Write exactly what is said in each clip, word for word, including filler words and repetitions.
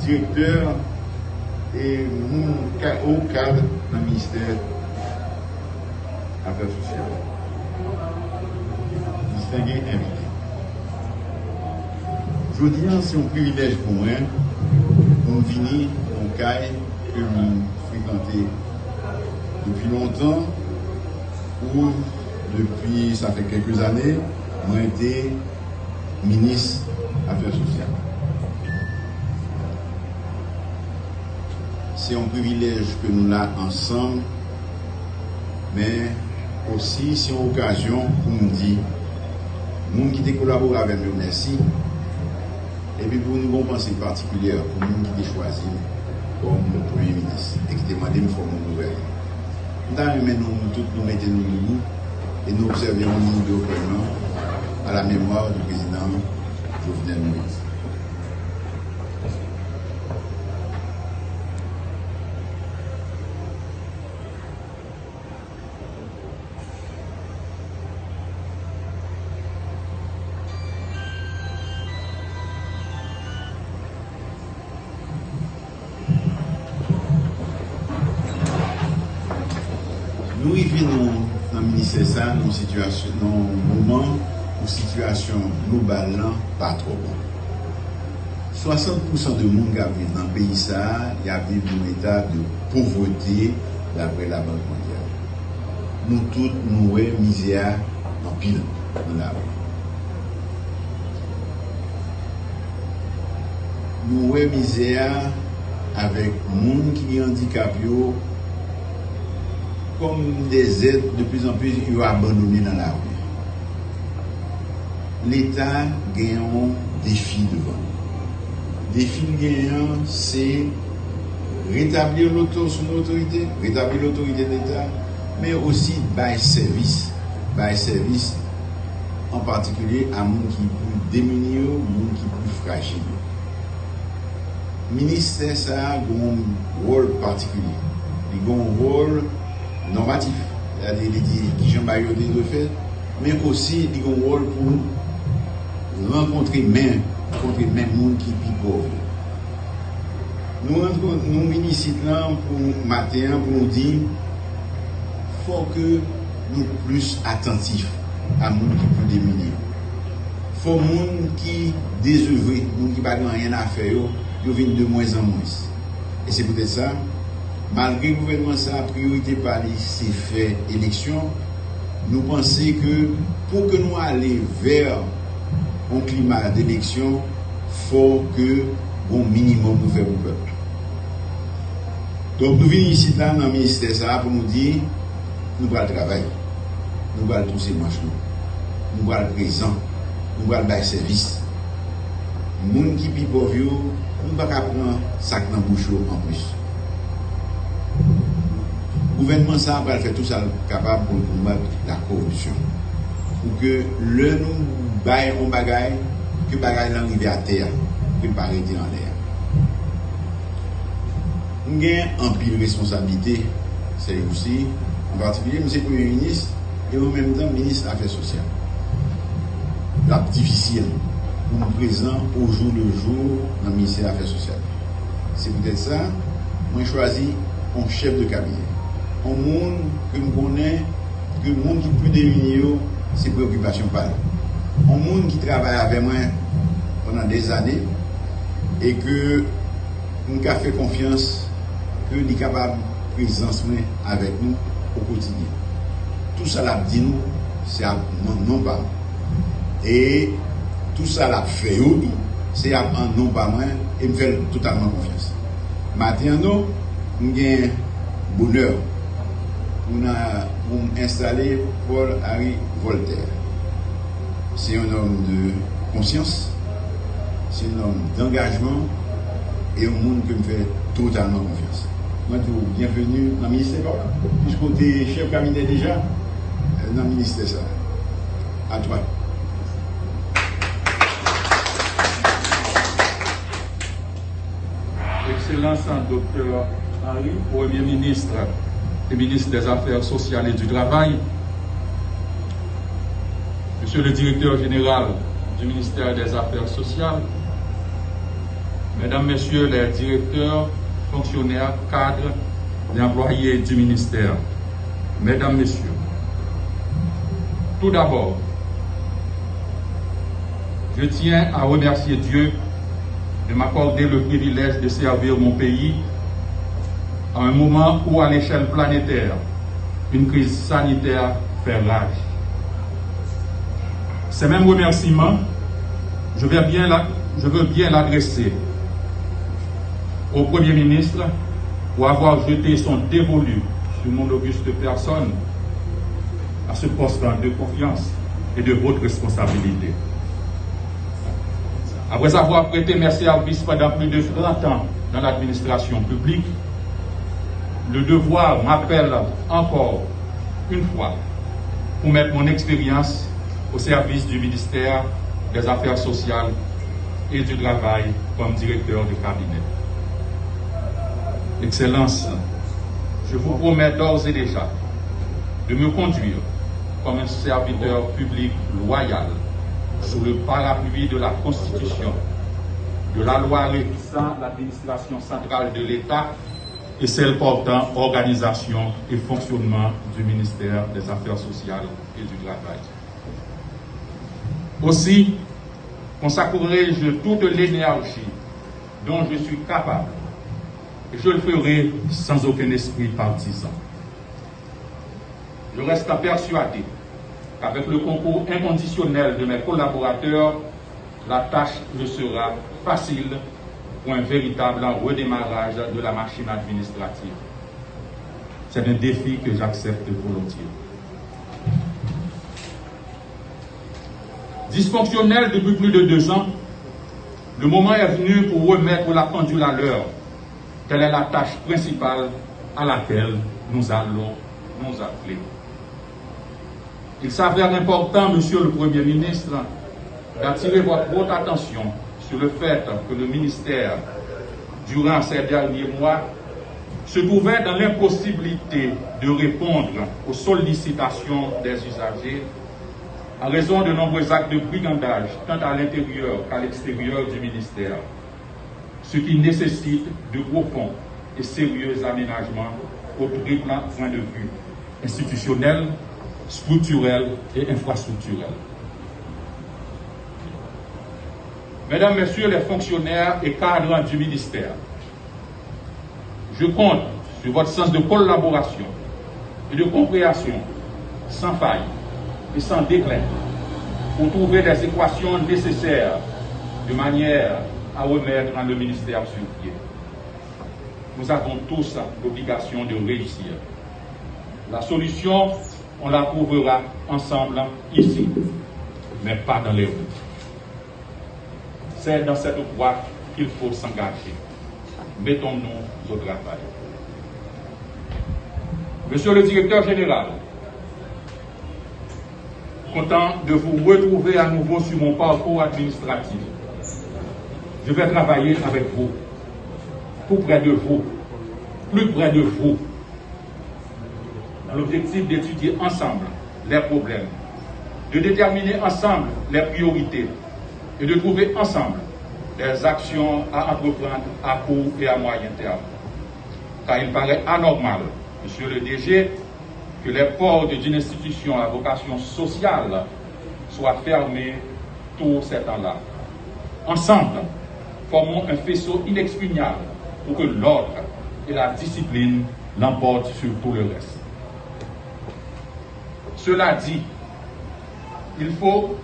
Direktè e moun ka-, o kad nan ministè afè sosyal. Distenge envite. Jodi a, se yon privilèj pou mwen pou m vini nan yon kay ke m frekante depi lontan, ou depi, sa fè kèlke zane, mwen te minis afè sosyal. Se yon privilèj ke nou la ansanm, men osi se yon okazyon pou m di moun ki te kolabore avè m yo mèsi, epi pou nou gen yon panse patikilyè pou moun ki te chwazi m kòm premye minis e ki te mande m fòm yon gouvènman. M ta renmen nou tout nou mete nou debou e nou obsève yon minit de recueillement à la mémoire du président Jovenel Moïse. Nou rive nou nan ministè sa a nan yon sitiyasyon, nan yon moman ou sitiyasyon global lan pa twò bon. Swasant pousan de moun k ap viv nan peyi sa a, y ap viv nan yon eta de povrete, daprè Labank Mondyal. Nou tout, nou wè mizè a anpil nan lari. Nou wè mizè a avèk moun ki gen andikap yo, kòm de zèt de pli zan pli yo abandone nan lari. Leta gen yon defi devan li. Defi l genyen an, se retabli loto-, son otorite, retabli lotorite Leta, men osi bay sèvis, bay sèvis an patikilye a moun ki pli demini yo, moun ki pli frajil yo. Ministè sa a gen yon wòl patikilye. Li gen yon wòl nòmatif, sètadi li di kijan bagay yo te dwe fèt, men osi li gen yon wòl pou rankontre men, rankontre men moun ki pi pòv yo. Nou rantre, nou vin isit lan pou maten an pou nou di, fò ke nou plis atantif a moun ki pli demini yo. Fò moun ki dezevre, moun ki pa gen anyen a fè yo, yo vin de mwens an mwens. E se poutèt sa, malgre gouvènman sa a, priyorite pa li se fè eleksyon, nou panse ke pou ke nou ale vè yon klima d'eleksyon, fò ke gon minimòm nou fè pou pèp la. Donk, nou vin isit la nan ministè sa a pou nou di, nou pral travay, nou pral touse manch nou, nou pral prezan, nou pral bay sèvis. Moun ki pi pòv yo, nou pa ka pran sa k nan bouch yo anplis. Gouvènman sa a pral fè tou sa l kapab pou l konbat la koripsyon. Pou ke lè nou bay yon bagay, ke bagay lan rive atè a, ke l pa rete anlè a. M gen anpil responsablite sèjousi, an patikilye, m se premye minis e an menm tan minis afè sosyal. L ap difisil pou m prezan au jour le jour nan ministè afè sosyal. Se poutèt sa, mwen chwazi yon chèf de kabinè, yon moun ke m konnen ke moun ki pli demini yo, se preokipasyon pa l. Yon moun ki travay avè mwen pandan dèzane e ke m ka fè konfyans ke li kapab prezans mwen avèk nou o kotidyen. Tou sa l ap di nou, se ap nan non pa m. E tou sa l ap fè yo tou, se ap an non pa mwen, e m fè l totalman konfyans. Maten an non, m gen bonè pou n a, pou m enstale Paul Harry Voltaire. Se yon nonm de konsyans, se yon nonm dangajman e yon moun ke m fè totalman konfyans. Mwen di w byenveni nan ministè pa w la, piske w te chèf kabinè deja, euh, nan ministè sa a. A twa. Excellence Docteur Henry, Premier ministre et ministre des Affaires sociales et du Travail, Monsieur le directeur général du ministère des Affaires sociales, Mesdames, Messieurs les directeurs, fonctionnaires, cadres et employés du ministère, Mesdames, Messieurs, tout d'abord, je tiens à remercier Dieu de m'accorder le privilège de servir mon pays à un moment où, à l'échelle planétaire, une crise sanitaire fait rage. Ces mêmes remerciements, je veux bien la- je veux bien l'adresser au Premier ministre pour avoir jeté son dévolu sur mon auguste personne à ce poste de confiance et de haute responsabilité. Après avoir prêté mes services pendant plus de trente ans dans l'administration publique, le devoir m'appelle encore une fois pour mettre mon expérience au service du ministère des Affaires sociales et du Travail comme directeur de cabinet. Excellence, je vous promets d'ores et déjà de me conduire comme un serviteur public loyal sous le parapluie de la Constitution, de la loi régissant l'administration centrale de l'État et celle portant organisation et fonctionnement du ministère des Affaires sociales et du Travail. Aussi, consacrerai-je toute l'énergie dont je suis capable, et je le ferai sans aucun esprit partisan. Je reste persuadé qu'avec le concours inconditionnel de mes collaborateurs, la tâche me sera facile pour un véritable redémarrage de la machine administrative. C'est un défi que j'accepte volontiers. Dysfonctionnel depuis plus de deux ans, le moment est venu pour remettre la pendule à l'heure. Telle est la tâche principale à laquelle nous allons nous atteler. Il s'avère important, Monsieur le Premier ministre, d'attirer votre haute attention sur le fait que le ministère, durant ces derniers mois, se trouvait dans l'impossibilité de répondre aux sollicitations des usagers en raison de nombreux actes de brigandage, tant à l'intérieur qu'à l'extérieur du ministère, ce qui nécessite de profonds et sérieux aménagements au triple point de vue institutionnel, structurel et infrastructurel. Mesdames, Messieurs les fonctionnaires et cadres du ministère, je compte sur votre sens de collaboration et de compréhension sans faille et sans déclin pour trouver les équations nécessaires de manière à remettre le ministère sur pied. Nous avons tous l'obligation de réussir. La solution, on la trouvera ensemble ici, mais pas dans les rues. C'est dans cette voie qu'il faut s'engager. Mettons-nous au travail. Monsieur le directeur général, content de vous retrouver à nouveau sur mon parcours administratif. Je vais travailler avec vous, tout près de vous, plus près de vous, dans l'objectif d'étudier ensemble les problèmes, de déterminer ensemble les priorités et de trouver ensemble des actions à entreprendre à court et à moyen terme. Car il paraît anormal, Monsieur le D G, que les portes d'une institution à vocation sociale soient fermées tous ces temps-là. Ensemble, formons un faisceau inexpugnable pour que l'ordre et la discipline l'emportent sur tout le reste. Cela dit, il faut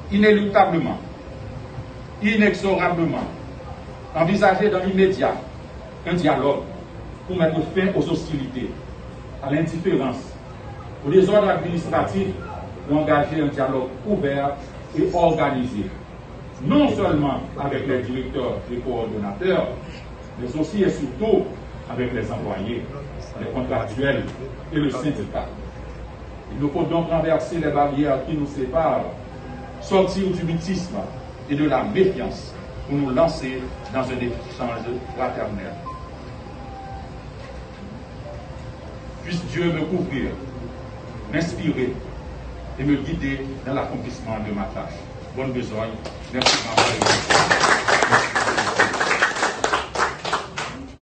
inéluctablement, inexorablement, envisager dans l'immédiat un dialogue pour mettre fin aux hostilités, à l'indifférence, au désordre administratif, pour engager un dialogue ouvert et organisé, non seulement avec les directeurs et coordonnateurs, mais aussi et surtout avec les employés, les contractuels et le syndicat. Il nous faut donc renverser les barrières qui nous séparent, sortir du mutisme et de la méfiance pour nous lancer dans un échange fraternel. Puisse Dieu me couvrir, m'inspirer et me guider dans l'accomplissement de ma tâche. Bonne besogne. Merci de m'avoir